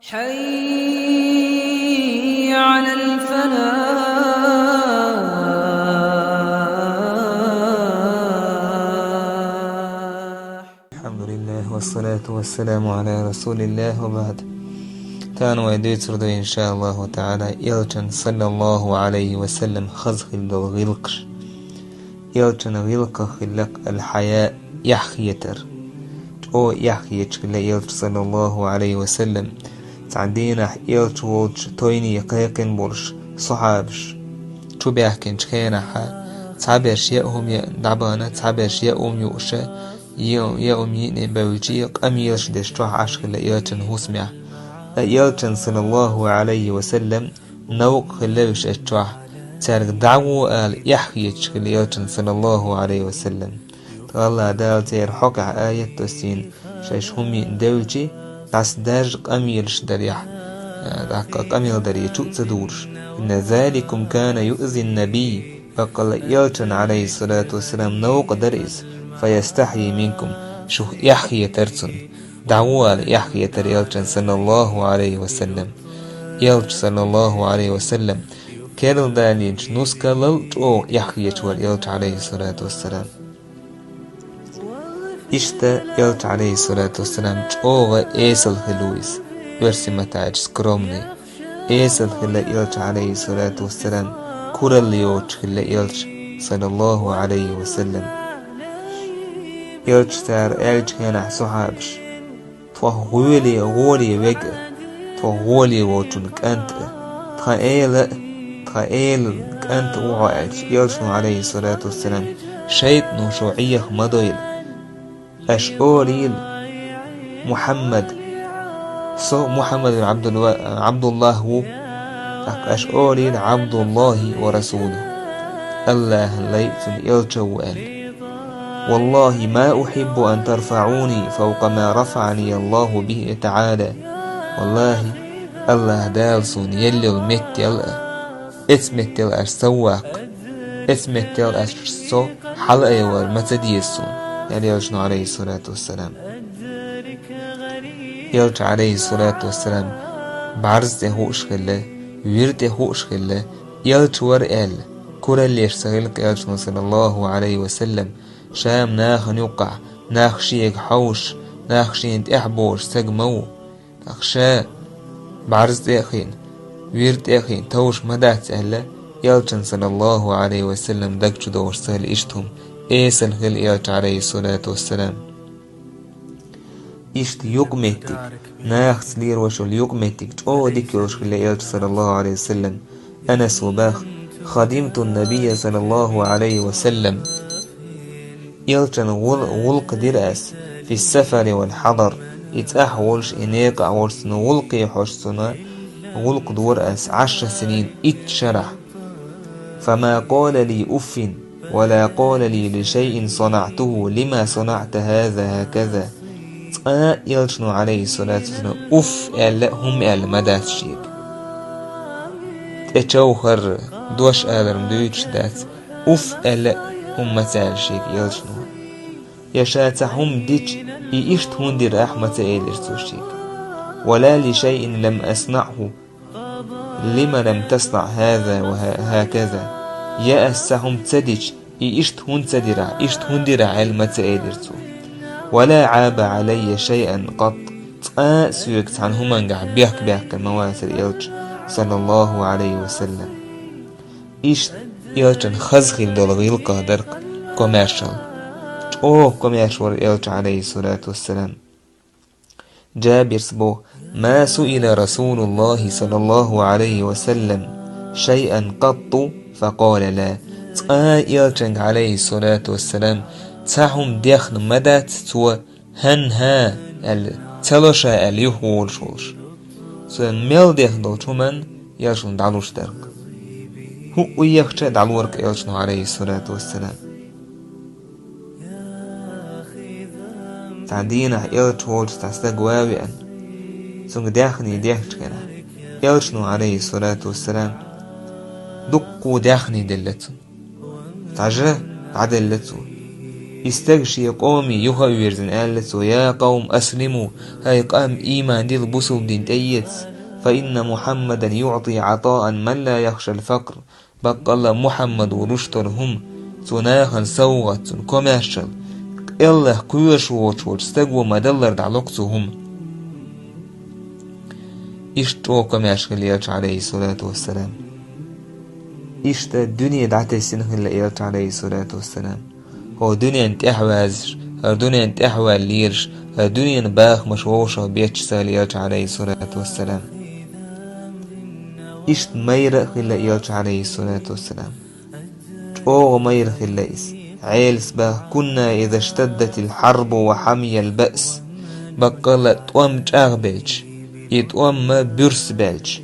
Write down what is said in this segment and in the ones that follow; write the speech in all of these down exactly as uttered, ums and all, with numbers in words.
حي على الفلاح. الحمد لله والصلاة والسلام على رسول الله وبعد. Тахана вай дуьйцур ду, иншааллаху таӀала, Элчан, саллаллаху Ӏалайхи ва саллам, хаза хилла долу гӀиллакхаш. Элчан гӀиллакхех хилла-кх аль-хьаяъ, эхь хетар. ЧӀогӀа эхь хеташ хилла Элча, саллаллаху Ӏалайхи ва саллам. Цхьана дийнахь Элча волчу тойне кхайкхина болуш сахьабаш чу баьхкинчу хенахь, цхьаберш яа хӀума яа дӀабахана, цхьаберш яа хӀума юуш, яа, яа хӀума йиъна бевлча, къамелаш деш чохь Ӏаш хилла Элчан хӀусамехь. Ткъа Элчан, саллаллаху Ӏалайхи ва саллам, новкъа хилла уьш оцу чохь. Цаьрга дӀагӀо ала эхь хеташ хилла Элчан, саллаллаху Ӏалайхи ва саллам. Ткъа АллахӀ Дала церан хьокъехь аят доссийна, шаьш хӀума йиъна девлча, дӀасадаьржа къамелаш дарехь, а, дӀа къа-, къамел даре чу а ца дуьйлуш. إن ذلكم كان يؤذي النبي, баккъалла Элчан, Ӏалайхиссалату вассалам, новкъа дара иза, فيستحيي منكم, шух эхь хетара цунна. ДӀагӀо ала эхь хетара Элчан, саллаллаху Ӏалайхи ва саллам. Элча, саллаллаху Ӏалайхи ва саллам, керла далийначу нускалал чӀогӀа эхь хеташ вара Элча, Ӏалайхиссалату вассалам. Иштта Элча, Ӏалайхиссалату вассалам, чӀогӀа эсала хилла ву иза, оьрсийн маттахь аьлча, скромный. Эсала хилла Элча, Ӏалайхиссалату вассалам, куралла йоцуш хилла Элча, саллаллаху Ӏалайхи ва саллам. Элча цара аьллачу хенахь сахьабаш: «Тхох гӀоле, гӀоле вега, тхох гӀоле волчун кӀант а, тхан эла а, тхан элан кӀант а ву хьо», аьлча, Элчано, Ӏалайхиссалату вассалам: «ШайтӀано шу Ӏеха ма дойла. Аша олийла: „Мухьаммад, со Мухьаммад бин Ӏабдул-, Ӏабдуллах ву“, тӀаккха аша олийла: „ӀабдуллахӀи ва расулухӀу“, АллахӀан лай а, цуьнан элча а ву», аьлла. «والله ما أحب أن ترفعوني فوق ما رفعني الله به تعالى». ВаллахӀи, АллахӀ Дала суна елла йолу меттел а, эцу меттел аша со ваккха, эцу меттел аша со хьалаайвар ма ца деза суна, аьлла Элчано, Ӏалайхиссалату вассалам. Элча, Ӏалайхиссалату вассалам, бӀарз тӀе хууш хилла, вир тӀе хууш хилла, элча вара аьлла, кураллеш ца хилла-кх Элчано, саллаллаху Ӏалайхи ва саллам, ша-м нахана юккъехь, нах шега хьовсуш, нах шена тӀехь бохуш стаг ма ву. ТӀаккха ша бӀарз тӀе а хиъна, вир тӀе а хиъна товш ма дац аьлла, Элчан, саллаллаху Ӏалайхи ва саллам, даг чу догӀуш ца хилла иштта хӀума, эсала хилла Элча, Ӏалайхиссалату вассалам. Иштта юкъаметтиг, нахаца лелош йолу юкъаметтиг чӀогӀа дика йолуш хилла Элча, саллаллаху Ӏалайхи ва саллам. Анаса боху: «خدمت النبي صلى الله عليه وسلم». Элчан гӀул-, гӀуллакх дира ас, «في السفر والحضر», и цӀахь волуш, и некъахь волуш, цуьнан гӀуллакхе хьожуш, цуьнан гӀуллакх дора ас, «عشر سنين», итт шарахь. «فما قال لي أف ولا قال لي لشيء صنعته لم صنعت هذا هكذا». Цкъа а Элчано, Ӏалайхиссалату вассалам, уф аьлла а, хӀума аьлла ма дац шега. ТӀе човхар, дош алар-м дуьйцуш дац, уф аьлла а хӀума ма ца аьлла шега Элчано. Я ша цхьа хӀума дича, и иштта хӀунда дира ахь ма ца элира цо шега. «ولا لشيء لم أصنعه لم لم تصنع هذا وهكذا». Я ас цхьа хӀума ца дича, и иштта хӀунда ца дира ахь, иштта хӀунда дира ахь аьлла ма ца элира цо. «ولا عاب علي شيئا قط». Цкъа а соьга цхьана хӀумангахь бехк баьккхина ма вацара Элча, саллаллаху Ӏалайхи ва саллам. Иштта Элчан хаза хилла долу гӀиллакхех дара-кх комаьршалла. ЧӀогӀа комаьрша вара Элча, Ӏалайхиссалату вассалам. Джабирс боху: «ما سئل رسول الله صلى الله عليه وسلم شيئا قط فقال لا». Цкъа а Элчанга, Ӏалайхиссалату вассалам, цхьа хӀума дехна ма дац цо, «хӀан-хӀа» аьлла, «ца ло ша» аьлла, юхаволуш волуш. Цо мел дехна долчу хӀуманна Элчано дӀалуш дара-кх. ХӀуъа ехча а дӀалора-кх Элчано, Ӏалайхиссалату вассалам. Цхьана дийнахь Элча волчу цхьа стаг ван а веана, цуьнга даьхний дехначу хенахь, Элчано, Ӏалайхиссалату вассалам, дуккха а даьхний делла цунна. Цхьа жа дӀаделла цо. И стаг шен къоме юха а вирзина аьлла цо: «يا قوم أسلموا, хӀай къам, ийман дилла, бусулба дин тӀеэца, فإن محمدا يعطي عطاء من لا يخشى الفقر». Баккъалла Мухьаммад волуш долу хӀума, цо нахана совгӀат, цунна комаьршалла, АллахӀ кхоьруш воцуш волчу стаго ма-даллара дӀалокху цо хӀума. Иштта чӀогӀа комаьрша хилла элча, Ӏалайхиссалату вассалам. Иштта дуьне дӀатесна хилла элча, Ӏалайхиссалату вассалам. ХӀокху дуьненна тӀаьхьаваьзаш, хӀара дуьненна тӀаьхьаваьлла лелаш, хӀара дуьненан бахамаш вовшах бетташ ца хилла элча, Ӏалайхиссалату вассалам. Иштта майра а хилла элча, Ӏалайхиссалату вассалам. ЧӀогӀа майра хилла иза. Ӏелас баха: «كنا إذا اشتدت الحرب وحمي البأس». Баккъалла тӀом чӀагӀбелча, и тӀом ма буьрса баьлча.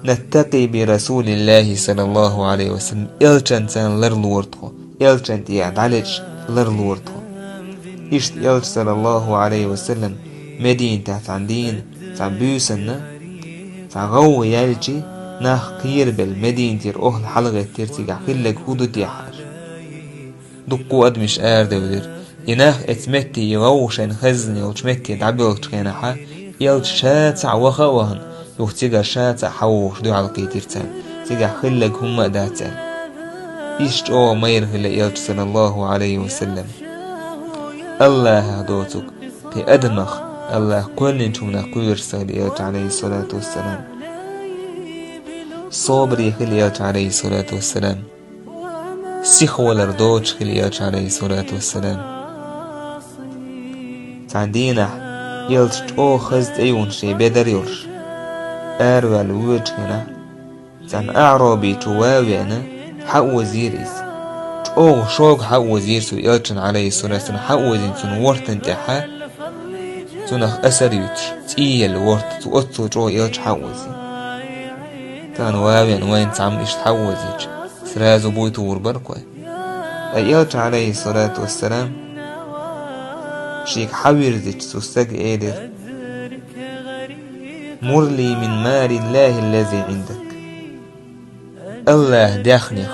«نتقي برسول الله صلى الله عليه وسلم», элчанца ларлора тхо, элчан тӀехь дӀалечкъа ларлора тхо. Иштта элча, саллаллаху Ӏалайхи ва саллам, Мединатехь цхьана дийнахь, цхьана буьйсанна, цхьа гӀовгӀа яьлча, нах кхерабелла, Мединатера охӀла хьалагӀеттира, цигахь хилларг хӀун ду техьа аьлла. Дуккха а адамаш арадевлира. И нах оцу метте, и гӀовгӀа шайна хезна йолчу метте дӀабоьлхучу хенахь, элча ша цхьаъ ваха а вахана, юха цигара ша цхьаъ хьавогӀуш дуьхьал кхийтира царна, цигахь хилларг хӀумма а дац аьлла. Иштта чӀогӀа майра хилла элча, саллаллаху Ӏалайхи ва саллам. АллахӀах доцург, кхин адамах, АллахӀа кхоьллинчу хӀуманах кхоьруш ца хилла элча, Ӏалайхиссалату вассалам. Собаре хилла элча, Ӏалайхиссалату вассалам. Сихвалар доцуш хилла элча, Ӏалайхиссалату вассалам. Цхьана дийнахь элча чӀогӀа хаза тӀеюхна шен бедар йолуш, араваьлла воьдучу хенахь, цхьана аӀрабичо ван а веана, хьа а вазийра иза. ЧӀогӀа шога хьа а вазийра цо элчанна, Ӏалайхиссалату вассалам, хьа а вазийна цунна вортан тӀехь, цунах асар юьтуш, цӀий елла ворта, цо оццул чӀогӀа элча хьа а вазийна. Царна ван а веана, вайна цхьамма иштта хьа а вазийча, сразу буй тухур бара кхой. Ткъа элча, Ӏалайхиссалату вассалам, шега хьа а вирзича, цу стага элира: «مر لي من مال الله الذي عندك». АллахӀан даьхнех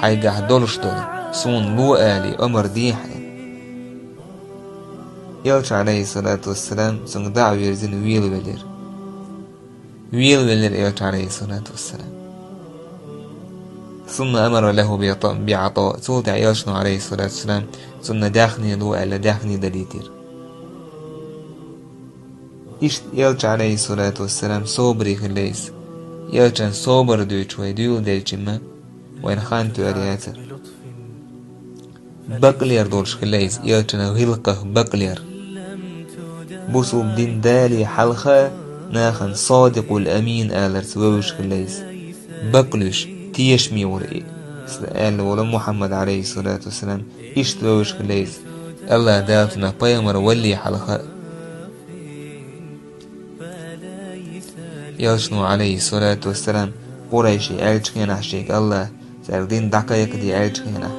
хьайгахь долуш долу суна ло, алий, омра де хьайна. Элча, Ӏалайхиссалату вассалам, цуьнга дӀа а вирзина, велавелира. Велавелира элча, Ӏалайхиссалату вассалам. ثم أمر له بعطاء. Цул тӀаьхьа элчано, Ӏалайхиссалату вассалам, цунна даьхни ло аьлла, даьхни далийтира. Иштта элча, Ӏалайхиссалату вассалам, собаре хилла иза. Элчан собар дуьйцуш вай дуьйладелча-м, вайна хан тоьар яцара. Бакълер долуш хилла иза, элчан гӀиллакхах бакълер. Бусулба дин дале хьалха нахана Садикъул Амин аларца вевзаш хилла иза. Бакълуьйш, тешаме вара и, аьлла волу Мухьаммад, Ӏалайхиссалату вассалам, иштта вевзаш хилла иза. АллахӀ Дала цунах пайхамар валле хьалха а. Элчано, Ӏалайхиссалату вассалам, Къурайший аьллачу хенахь шега АллахӀа, цаьрга дин дӀакхайкхаде аьллачу хенахь: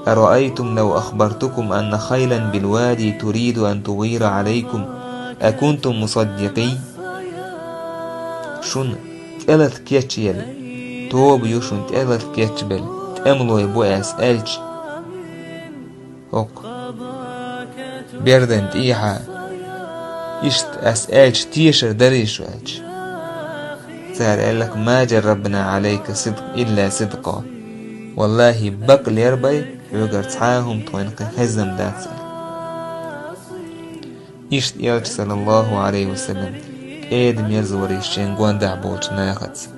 «أرأيتم لو أخبرتكم أن خيلا بالوادي تريد أن تغير عليكم أكنتم مصدقين؟» Шуна тӀелата кечъелла тоба ю, шуна тӀелата кечбелла тӀемалой бу ас аьлча, хӀокху бердан тӀехьа иштта ас аьлча, тешар дарий шу аьлча? Цара аьлла-кх: «ما جربنا عليك صدق إلا صدقا». ВаллахӀи, бакълер бай, хьоьгара цхьа а хӀума тхойна кхин хезна дац аьлла. Иштта элча, саллаллаху Ӏалайхи ва саллам, кӀеда-мерза вара иза шен гондахь болчу нахаца.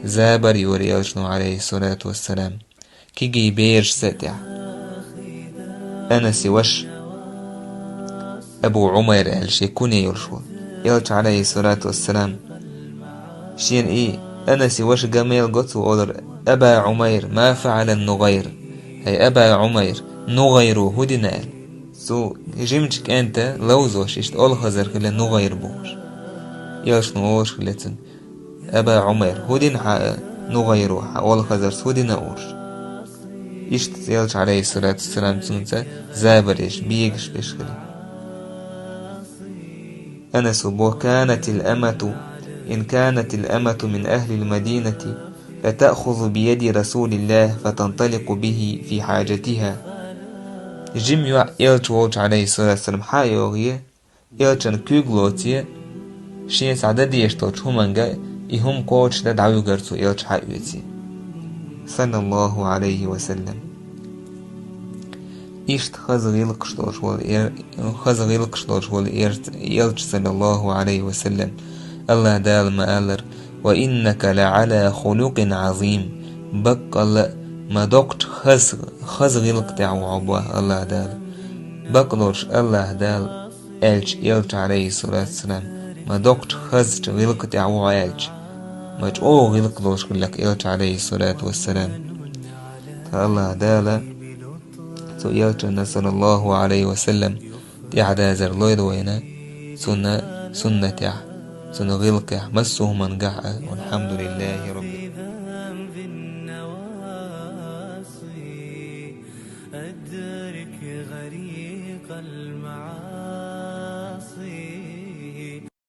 Забар йора элчано, Ӏалайхиссалату вассалам, кегий берашца а тӀехь. Анаси ваша, Абу Ӏумайр аьлла шен куне йолуш ву. Элча, Ӏалайхиссалату вассалам, шена и Анаси ваша ган мел го цо олура: «أبا عمير، ما فعل النغير؟» ХӀай Аба Ӏумайр, НугӀайро хӀун дина аьлла. Цу жимачу кӀентан ловзош иштта олхазар хилла НугӀайр бохуш. Элчано олуш хилла цуьнга: «Аба Ӏумайр, хӀун дина хьан НугӀайро, хьан олхазарца хӀун дина?» олуш. Иштта Элча, Ӏалайхиссалату вассалам, цуьнца забар еш, бегаш беш хилла. Анаса боху: «كانت الأمة، إن كانت الأمة من أهل المدينة لتأخذ بيد رسول الله فتنطلق به في حاجتها». жима йоӀ элча волча, Ӏалайхи ссалату вассалам, хьа а йогӀий, элчан куьйга лоций, шен схьа дан дезаш долча хӀуманга и хӀума кхочушдан дӀавуьгар цо элча хьа а оьций. Саллаллаху Ӏалайхи ва саллам. Иштта хаза гӀиллакхаш долаш вола эр-, хаза гӀиллакхаш долаш вола эр-, элча, саллаллаху Ӏалайхи ва саллам, АллахӀ Дала ма аллара: «Ва иннака ла Ӏала хулукъин Ӏазим». Баккъалла а ма доккхача хаза, хаза гӀиллакх тӀехь ву хьо, боху АллахӀ Дала. Бакъдолуш АллахӀ Дала аьлча, элча, Ӏалайхи ссалату вассалам, ма доккхача хазача гӀиллакх тӀехь ву хьо аьлча, ма чӀогӀа гӀиллакх долуш хиларх элча, Ӏалайхи ссалату вассалам. Тхан АллахӀ Дала цу элчанна, саллаллаху Ӏалайхи ва саллам, тӀаьхьадазар лойла вайна цуьнан суннатехь, цуьнан гӀиллакхехь, массо а хӀумангахь а. Валхьамдулиллахи Раббил